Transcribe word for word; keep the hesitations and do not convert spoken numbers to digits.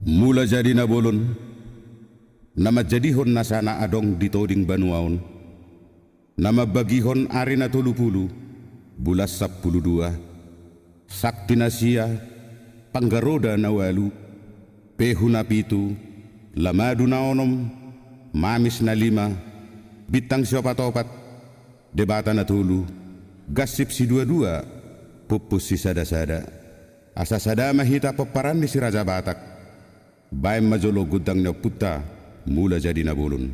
Mula jadi na bolon, na manjadihon nasa na adong di toding banua on, na mambagihon ari na tolu pulu, bulan sampulu dua, sakti na sia, panggaroda na ualu, pehu na pitu, lamadu na onom, mamis na lima, bintang siopat-opat, debata na tolu, gansip siduadua, pumpun sisadasada. Asa sada ma hita pomparan ni si Raja Batak. Baen ma jolo gondang ni ompunta, mula jadi na bolon.